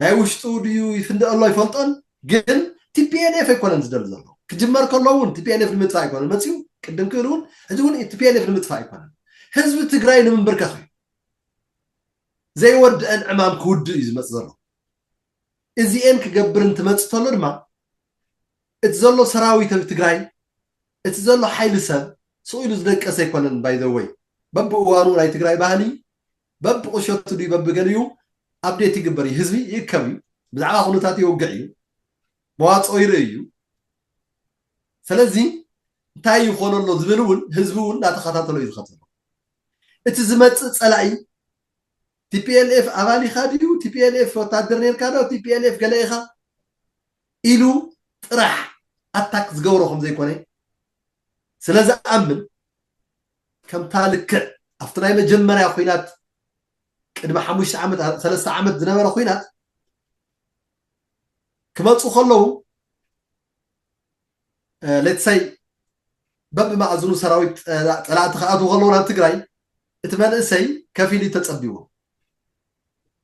ናይ ውሽጡ ድዩ ይፍንደእ ኣሎ ይፈልጦን። ግን ቲፒኤልኤፍ ኣይኮነን ዝደሊ ዘሎ ክጅመር ከሎ እውን ቲፒኤልኤፍ ንምጥፋእ ኣይኮነን መፅኡ ቅድም ክብል እውን እዚ እውን ቲፒኤልኤፍ ንምጥፋእ ኣይኮነን ህዝቢ ትግራይ ንምንብርከኽ እዩ። ዘይወድአን ዕማም ክውድእ እዩ ዝመፅእ ዘሎ። እዚኤን ክገብር እንትመፅእ ተሎ ድማ እቲ ዘሎ ሰራዊት ኣብ ትግራይ እቲ ዘሎ ሓይሊ ሰብ ስቕ ኢሉ ዝደቀሰ ኣይኮነን። ባይዘወይ በብእዋኑ ናይ ትግራይ ባህሊ በብቁሸቱ ድዩ በብገሊኡ ኣብዴት ይግበር እዩ። ህዝቢ ይእከብ እዩ፣ ብዛዕባ ኩነታት ይወግዕ እዩ፣ መዋፅኦ ይርኢ እዩ። ስለዚ እንታይ ይኾነ ኣሎ ዝብል እውን ህዝቢ እውን እናተኸታተሎ እዩ ዝኸተሎ። እቲ ዝመፅእ ፀላኢ ቲፒኤልኤፍ ኣባል ኢኻ ድዩ፣ ቲፒኤልኤፍ ወታደር ነርካ ዶ፣ ቲፒኤልኤፍ ገለ ኢኻ ኢሉ ጥራሕ ኣታክ ዝገብሮ ከም ዘይኮነ ስለ ዝኣምን ከምታ ልክዕ ኣብቲ ናይ መጀመርያ ኩናት ቅድሚ ሓሙሽተ ዓመት ሰለስተ ዓመት ዝነበረ ኩናት ክመፁ ከለዉ let's say በብማእዝኑ ሰራዊት ፀላእቲ ክኣትዉ ከለዉ ናብ ትግራይ እቲ መንእሰይ ከፊሉ ተፀቢዎ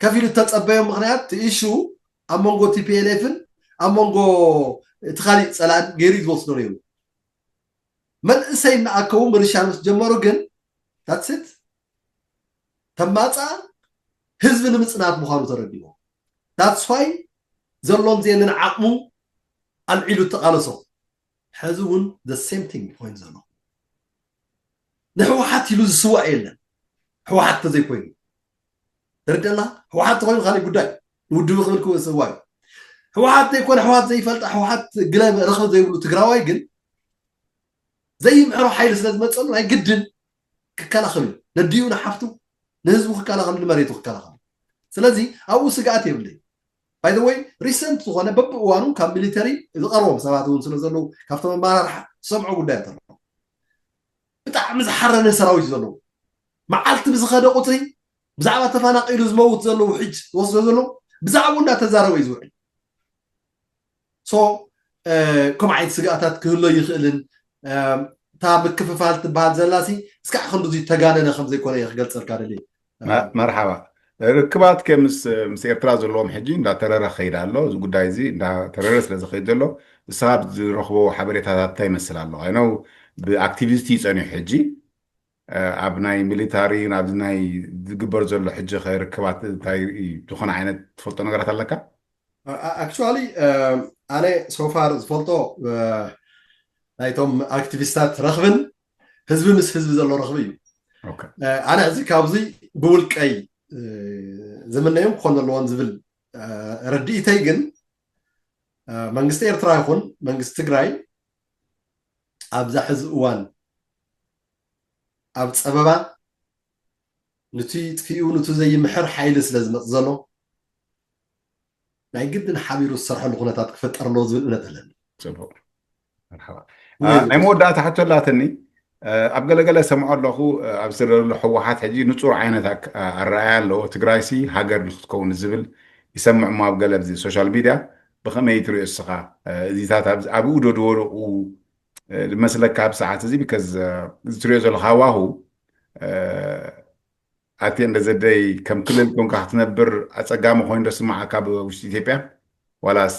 ከፊሉ ተፀበዮ ምክንያት እቲ issue ኣብ መንጎ ቲፒኤልኤፍን ኣብ መንጎ እቲ ካሊእ ፀላእን ገይሩ እዩ ዝወስዶ ነይሩ። መንእሰይ እናኣከቡ ምርሻን ምስ ጀመሩ ግን that's it ተማፃ ህዝቢ ንምፅናት ምኳኑ ተረዲዎ። That's why ዘሎን ዘየለን ዓቕሙ ኣልዒሉ እተቃለሶ ሕዚ እውን the same thing ኮይኑ ዘሎ ንሕወሓት ኢሉ ዝስዋእ የለን። ሕወሓት ተዘይኮይኑ ተረድአና። ሕወሓት ተኮይኑ ካልእ ጉዳይ ውድብ ክብል ክስዋ እዩ። ሕወሓት ዘይኮነ ሕወሓት ዘይፈልጣ ሕወሓት ግለ ረኽቢ ዘይብሉ ትግራዋይ ግን ዘይምሕሮ ሓይሊ ስለ ዝመፀሉ ናይ ግድን ክከላኸል እዩ። ነዲኡ ንሓፍቱ ንህዝቡ ክከላኸል ንመሬቱ ክከላኸል። ስለዚ ኣብኡ ስግኣት የብለይ። By the way recent ዝኾነ በብእዋኑ ካብ ሚሊተሪ ዝቐርቦም ሰባት እውን ስለ ዘለዉ ካብቶም ኣመራርሓ ዝሰምዖ ጉዳያት ኣሎ። ብጣዕሚ ዝሓረነ ሰራዊት እዩ ዘለዎ። መዓልቲ ብዝኸደ ቁፅሪ ብዛዕባ ተፈናቂሉ ዝመውት ዘለዉ ሕጅ ዝወስዶ ዘለዉ ብዛዕባኡ እናተዛረበ እዩ ዝውዕል። So ከምኡ ዓይነት ስግኣታት ክህሎ ይኽእልን እታ ምክፍፋል ትበሃል ዘላሲ እስካዕ ክንድዙ ተጋነነ ከም ዘይኮነ እየ ክገልፀልካ ደልየ። መርሓባ ርክባት ምስ ምስ ኤርትራ ዘለዎም ሕጂ እንዳተረረ ከይድ ኣሎ። እዚ ጉዳይ እዚ እንዳተረረ ስለ ዝኸይድ ዘሎ ንስኻ ዝረኽቦ ሓበሬታታት እንታይ ይመስል ኣሎ? ኣይነው ብኣክቲቪስት እዩ ጸኒሑ ሕጂ ኣብ ናይ ሚሊታሪ ኣብዚ ናይ ዝግበር ዘሎ ሕጂ ርክባት እንታይ ዝኾነ ዓይነት ትፈልጦ ነገራት ኣለካ? Actually ኣነ so far ዝፈልጦ ናይቶም ኣክቲቪስታት ረኽብን ህዝቢ ምስ ህዝቢ ዘሎ ረኽቢ እዩ። ኣነ ሕዚ ካብዚ ብውልቀይ ዝምነዮም ክኾን ዘለዎን ዝብል ርድኢተይ ግን መንግስቲ ኤርትራ ይኹን መንግስቲ ትግራይ ኣብዛ ሕዚ እዋን ኣብ ፀበባ ንቲ ጥፊኡ ንቲ ዘይምሕር ሓይሊ ስለ ዝመፅ ዘሎ ናይ ግድን ሓቢሩ ዝሰርሐሉ ኩነታት ክፈጠር ኣለዎ ዝብል እምነት ኣለኒ። ናይ መወዳእታ ሕቶ ኣላትኒ። ኣብ ገለገለ ሰምዖ ኣለኹ ኣብዚ ዘሎ ሕወሓት ሕጂ ንፁር ዓይነት ኣረኣያ ኣለዎ። ትግራይሲ ሃገር ንክትከውን ዝብል ይሰምዕ ሞ ኣብ ገለ ሶሻል ሚድያ ብኸመይ ትሪኦ እስኻ? እዚታት ኣብኡ ዶ ድወደቑ ዝመስለካ ኣብ ሰዓት እዚ? ቢካዝ እዚ ትሪኦ ዘለካ ሃዋሁ ኣቴ እንደ ዘደይ ከም ክልል ኮንካ ክትነብር ኣፀጋሚ ኮይኑ ዶ ስምዓካ ኣብ ውሽጢ ኢትዮጵያ? ዋላስ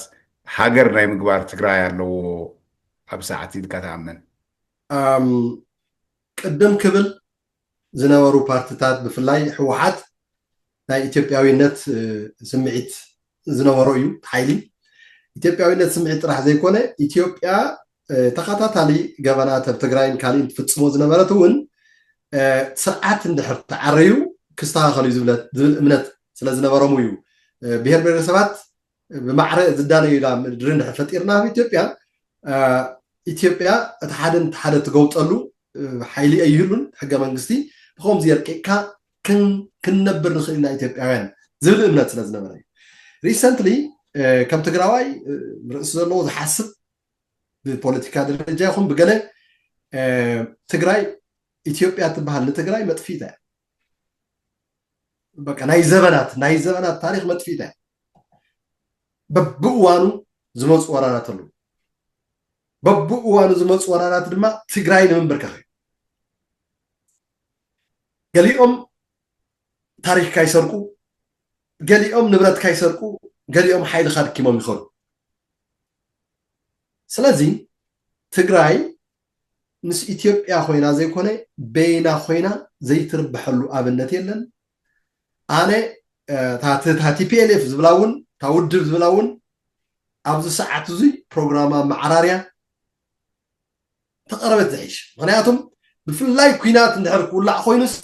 ሃገር ናይ ምግባር ትግራይ ኣለዎ ኣብ ሰዓት ኢልካ ትኣምን? ቅድም ክብል ዝነበሩ ፓርትታት ብፍላይ ህወሓት ናይ ኢትዮጵያዊነት ስምዒት ዝነበሮ እዩ ሓይሊ። ኢትዮጵያዊነት ስምዒት ጥራሕ ዘይኮነ ኢትዮጵያ ተኸታታሊ ገበናት ኣብ ትግራይን ካሊእን ትፍፅሞ ዝነበረት እውን ስርዓት እንድሕር ተዓረዩ ክስተኻኸል እዩ ዝብል እምነት ስለ ዝነበሮም እዩ። ብሄር ብሄረሰባት ብማዕረ ዝዳነዩላ ምድሪ እንድሕር ፈጢርና ኣብ ኢትዮጵያ ኢትዮጵያ እቲ ሓደ እቲ ሓደ ትገውጠሉ ሓይሊ ኣይህሉን። ሕገ መንግስቲ ብከምዚ የርቂቕካ ክንነብር ንኽእል ኢና ኢትዮጵያውያን ዝብል እምነት ስለ ዝነበረ እዩ። Recently ከም ትግራዋይ ርእሲ ዘለዎ ዝሓስብ ብፖለቲካ ደረጃ ይኹን ብገለ ትግራይ ኢትዮጵያ ትበሃል ንትግራይ መጥፊታ እያ። በቃ ናይ ዘበናት ናይ ዘበናት ታሪክ መጥፊታ እያ። በብእዋኑ ዝመፁ ወራራት ኣለዉ። በብእዋኑ ዝመፁ ወራራት ድማ ትግራይ ንምንብርከኽ እዩ። ገሊኦም ታሪክ ካይሰርቁ፣ ገሊኦም ንብረት ካይሰርቁ፣ ገሊኦም ሓይሊ ካድኪሞም ይኸዱ። ስለዚ ትግራይ ምስ ኢትዮጵያ ኮይና ዘይኮነ በይና ኮይና ዘይትርብሐሉ ኣብነት የለን። ኣነ እታ ቲፒኤልኤፍ ዝብላ እውን እታ ውድብ ዝብላ እውን ኣብዚ ሰዓት እዙይ ፕሮግራማ መዓራርያ ተቐረበት ዝሕሽ። ምክንያቱም ብፍላይ ኩናት እንድሕር ክውላዕ ኮይኑስ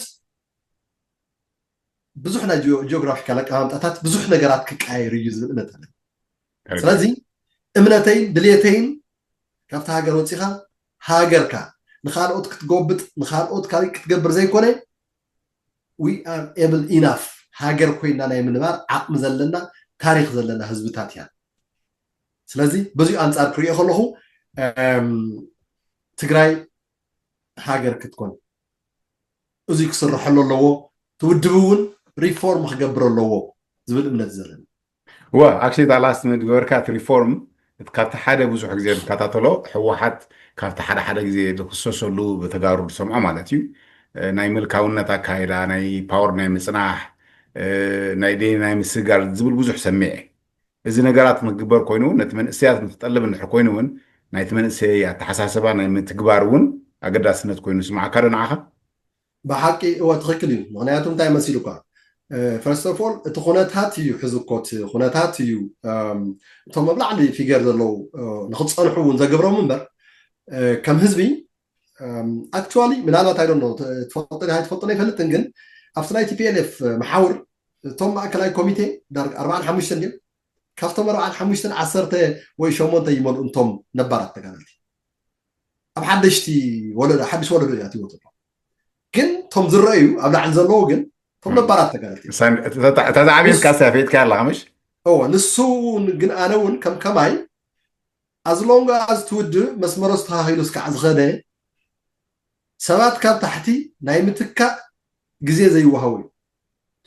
ብዙሕ ናይ ጂኦግራፊካል ኣቀማምጣታት ብዙሕ ነገራት ክቀያየር እዩ ዝብል እምነት ኣለ። ስለዚ እምነተይን ድልየተይን ካብቲ ሃገር ወፂኻ ሃገርካ ንካልኦት ክትጎብጥ ንካልኦት ካልእ ክትገብር ዘይኮነ we are able enough ሃገር ኮይና ናይ ምንባር ዓቕሚ ዘለና ታሪክ ዘለና ህዝብታት እያ። ስለዚ በዚኡ ኣንፃር ክሪኦ ከለኹ ትግራይ ሃገር ክትኮን እዚ ክስርሐሉ ኣለዎ። ትውድብ እውን ሪፎርም ክገብር ኣለዎ ዝብል እምነት ዘለኒ። ወ ኣክሽሊ ላስት ሚኒት ገበርካ እቲ ሪፎርም ካብቲ ሓደ ብዙሕ ግዜ ዝከታተሎ ህወሓት ካብቲ ሓደ ሓደ ግዜ ዝክሰሰሉ ብተጋሩ ዝሰምዖ ማለት እዩ። ናይ ምልካውነት ኣካይዳ ናይ ፓወር ናይ ምፅናሕ ናይ ደይ ናይ ምስጋር ዝብል ብዙሕ ሰሚዐ። እዚ ነገራት ንክግበር ኮይኑ እውን ነቲ መንእሰያት ንክጠልብ እንድሕር ኮይኑ እውን ናይቲ መንእሰይ ኣተሓሳሰባ ናይ ምትግባር እውን ኣገዳስነት ኮይኑ ስማዕካ ዶ ንዓኻ? ብሓቂ እወ ትኽክል እዩ። ምክንያቱ እንታይ መሲሉካ ፈርስት ኦፍ ኦል እቲ ኩነታት እዩ ሕዚ እኮ እቲ ኩነታት እዩ እቶም ኣብ ላዕሊ ፊገር ዘለዉ ንክፀንሑ እውን ዘገብሮም እምበር ከም ህዝቢ ኣክቹዋሊ ምናልባት ኣይዶ ትፈልጦ ኣይትፈልጦ ኣይፈልጥን ግን ኣብቲ ናይ ቲፒኤልኤፍ መሓውር እቶም ማእከላይ ኮሚቴ ዳርጋ ኣርባዓን ሓሙሽተን ድዮም ካብቶም ኣርባዓን ሓሙሽተን ዓሰርተ ወይ ሸሞንተ ይመልኡ እንቶም ነባራት ተጋደልቲ ኣብ ሓደሽቲ ወለዶ ሓድሽ ወለዶ እዩ ኣትዎ ዘሎ ግን እቶም ዝረኣዩ ኣብ ላዕሊ ዘለዉ ግን እቶም ነባራት ተጋደልቲ እታ ዝዓብየትካ ሰፈትካ ኣለካ ምሽ እዎ ንሱ ግን ኣነ እውን ከም ከማይ ኣዝሎንጎ ኣዝ ትውድብ መስመሮ ዝተኻኺሉ እስካዕ ዝኸደ ሰባት ካብ ታሕቲ ናይ ምትካእ ግዜ ዘይወሃቡ እዩ።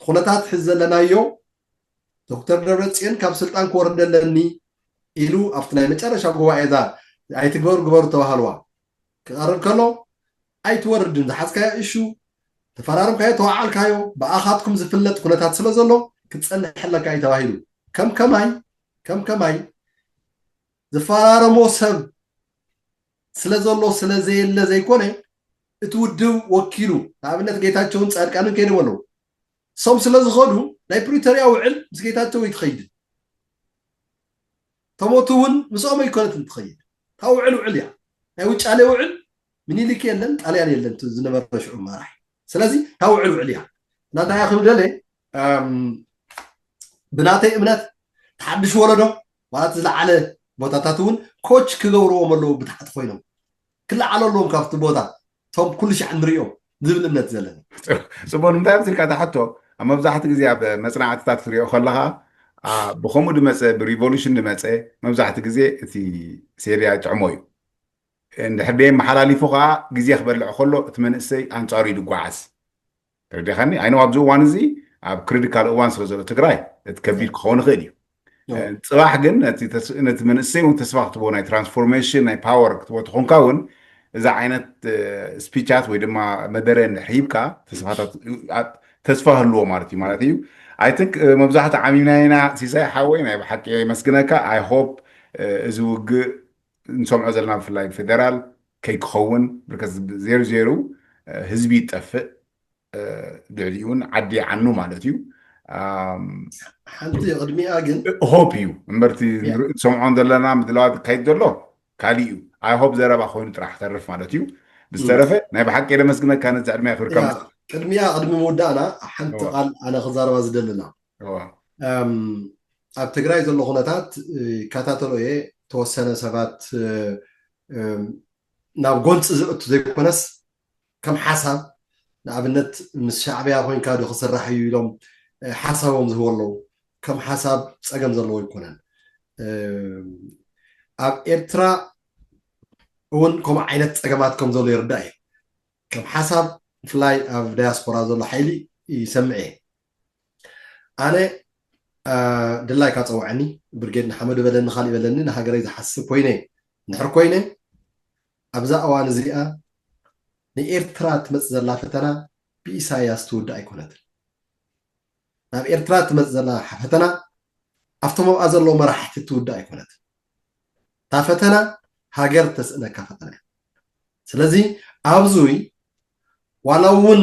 ኩነታት ሕዚ ዘለናዮ ዶክተር ደብረፅዮን ካብ ስልጣን ክወርድ ኣለኒ ኢሉ ኣብቲ ናይ መጨረሻ ጉባኤ እዛ ኣይትግበሩ ግበሩ ተባሃልዋ ክቐርብ ከሎ ኣይትወርድን ዝሓዝካዮ እሹ ተፈራርምካዮ ተዋዓልካዮ ብኣኻትኩም ዝፍለጥ ኩነታት ስለ ዘሎ ክትፀንሐለካ እዩ ተባሂሉ ከም ከማይ ከም ከማይ ዝፈራረሞ ሰብ ስለ ዘሎ ስለ ዘየለ ዘይኮነ እቲ ውድብ ወኪሉ ንኣብነት ጌታቸውን ፃድቃንን ከይዶም ኣለዉ እሶም ስለ ዝኸዱ ናይ ፕሪቶሪያ ውዕል ምስ ጌታቸው ይትኸይድ ተሞቱ እውን ምስኦም ኣይኮነትን ትኸይድ እታ ውዕል ውዕል እያ ናይ ውጫሌ ውዕል ምኒልክ የለን ጣልያን የለን ዝነበረ ሽዑ መራሕ ስለዚ እታ ውዕል ውዕል እያ ናታይ ክብደለ ብናተይ እምነት ተሓድሽ ወለዶ ማለት ዝለዓለ ቦታታት እውን ኮች ክገብርዎም ኣለዉ ብታሕቲ ኮይኖም ክለዓሉ ኣለዎም ካብቲ ቦታ እቶም ኩሉ ሻዕ ንሪኦም ዝብል እምነት ዘለኒ ፅቡቅ ንምንታይ ኣብዚልካ ትሓቶ ኣብ መብዛሕቲ ግዜ ኣብ መፅናዕትታት ክትሪኦ ከለካ ብከምኡ ድመፀ ብሪቮሉሽን ድመፀ መብዛሕቲ ግዜ እቲ ሴርያ ይጥዕሞ እዩ እንድሕር ደየመሓላሊፉ ከዓ ግዜ ክበልዕ ከሎ እቲ መንእሰይ ኣንፃሩ እዩ ድጓዓዝ ተረዲኻኒ ኣይነው ኣብዚ እዋን እዚ ኣብ ክሪቲካል እዋን ስለ ዘሎ ትግራይ እቲ ከቢድ ክኸውን ይኽእል እዩ ፅባሕ ግን ነቲ መንእሰይ እውን ተስፋ ክትቦ ናይ ትራንስፎርሜሽን ናይ ፓወር ክትቦ ተኾንካ እውን እዛ ዓይነት ስፒቻት ወይ ድማ መደረ እንድሕር ሂብካ ተስፋታት ተስፋ ህልዎ ማለት እዩ ማለት እዩ ኣይ ቲንክ መብዛሕትኡ ዓሚምናይና ሲሳይ ሓወይ ናይ ብሓቂ የመስግነካ ኣይ ሆፕ እዚ ውግእ ንሰምዖ ዘለና ብፍላይ ፌደራል ከይክኸውን ብርከት ዜሩ ዜሩ ህዝቢ ይጠፍእ ልዕሊኡን ዓዲ ይዓኑ ማለት እዩ ሓንቲ ቅድሚኣ ግን ሆፕ እዩ እምበርቲ ሰምዖን ዘለና ምድለዋት ካይድ ዘሎ ካሊእ እዩ ኣይ ሆፕ ዘረባ ኮይኑ ጥራሕ ተርፍ ማለት እዩ ብዝተረፈ ናይ ብሓቂ የደመስግነካ ነዚ ዕድመ ክብርካ ቅድሚኣ ቅድሚ ምውዳእና ሓንቲ ቃል ኣነ ክዛረባ ዝደልና ኣብ ትግራይ ዘሎ ኩነታት ይከታተሎ እየ ተወሰነ ሰባት ናብ ጎንፂ ዝእቱ ዘይኮነስ ከም ሓሳብ ንኣብነት ምስ ሻዕብያ ኮይንካ ዶ ክስራሕ እዩ ኢሎም ሓሳቦም ዝህቡ ኣለዉ ከም ሓሳብ ፀገም ዘለዎ ኣይኮነን ኣብ ኤርትራ እውን ከምኡ ዓይነት ፀገማት ከም ዘሎ ይርዳእ እዩ። ከም ሓሳብ ብፍላይ ኣብ ዳያስፖራ ዘሎ ሓይሊ ይሰምዕ እየ። ኣነ ድላይካ ፀውዐኒ፣ ብርጌድ ንሓመዱ በለኒ፣ ካሊእ በለኒ፣ ንሃገረይ ዝሓስብ ኮይነ፣ እንድሕር ኮይነ፣ ኣብዛ እዋን እዚኣ ንኤርትራ ትመፅእ ዘላ ፈተና ብኢሳያስ ትውዳእ ኣይኮነትን። ናብ ኤርትራ ትመፅእ ዘላ ፈተና ኣብቶም ኣብኣ ዘለዉ መራሕቲ ትውዳእ ኣይኮነትን። እታ ፈተና ሃገር ተስእነካ ፈተና እያ። ስለዚ ኣብዚ ዋላ እውን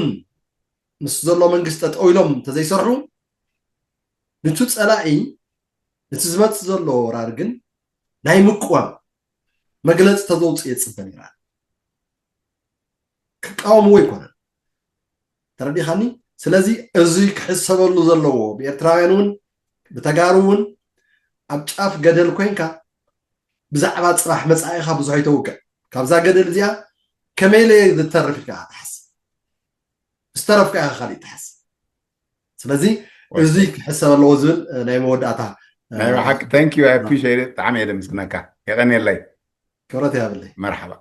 ምስ ዘሎ መንግስቲ ጠጠው ኢሎም እንተዘይሰርሑ፣ ንቱ ፀላኢ፣ ነቲ ዝመፅእ ዘሎ ወራር ግን ናይ ምቅዋም መግለፂ ተዘውፅእ የፅበን ኢራን። ክቃወምዎ ኣይኮነን። ተረዲኻኒ? ስለዚ እዚ ክሕሰበሉ ዘለዎ፣ ብኤርትራውያን እውን ብተጋሩ እውን ኣብ ጫፍ ገደል ኮይንካ ብዛዕባ ፅባሕ መፃኢኻ ብዙሕ ኣይተውቅዕ። ካብዛ ገደል እዚኣ ከመይ ኢለ እየ ዝተርፍ ኢልካ ትሓስብ። ዝተረፍካ ኢኻ ካሊእ ትሓስብ። ስለዚ እዚ ክሕሰብ ኣለዎ ዝብል ናይ መወዳእታ። ናይ ብሓቂ thank you, I appreciate it። ብጣዕሚ እየ ደምስግነካ። የቐንየለይ። ክብረት ይሃበለይ። መርሓባ።